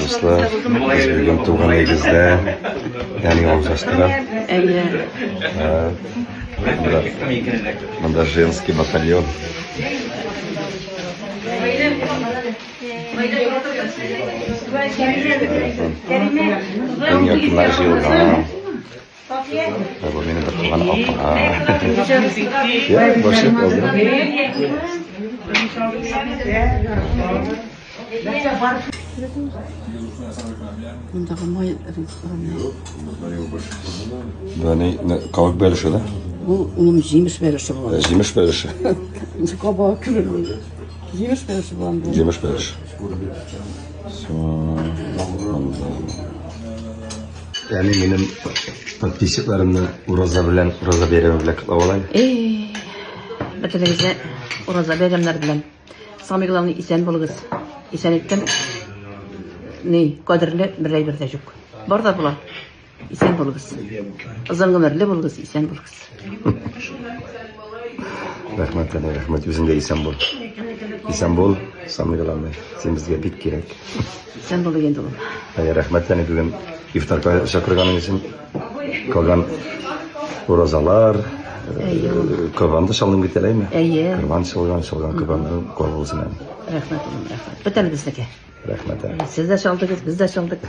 Дуслар, без бүген туган нигездә, әни авыз ачтыра. Әйе. Монда, монда женский батальон. Иң якыннар җыелган. Бу минем бер туган апа. Я, башлык алды. Мондагы май Бу ни, кабак бәлеше, да? Бу улым җимеш бәлеше була. Җимеш бәлеше. Кабак күренми. Җимеш бәлеше була бу. Җимеш бәлеше. Яни минем подписчикларымны ураза белән, ураза бәйрәме белән котлап алайм. Эй, бөтенегезне ураза бәйрәмнәр белән. Самый главный исән булыгыз. Исәнлектән ни кадерле бер әйбер дә юк. Бар да була. Исән булыгыз. Озын гомерле булыгыз, исән булыгыз. Рәхмәт, әни, рәхмәт. Үзең дә исән бул. Исән бул, самый главный. Син безгә бик кирәк. Исән булыйк инде улым. Әйе, рәхмәт әни бүген ифтарга чакырганың өчен. Калган уразалар, Әйе, улым. Корбан да чалдың бит әле, әйме? Әйе. Корбан чалган, чалган корбанның кабул булсын әни. Рәхмәт, улым, рәхмәт. Бөтенебезнеке. Рәхмәт әни. Сез дә чалдыгыз, без дә чалдык.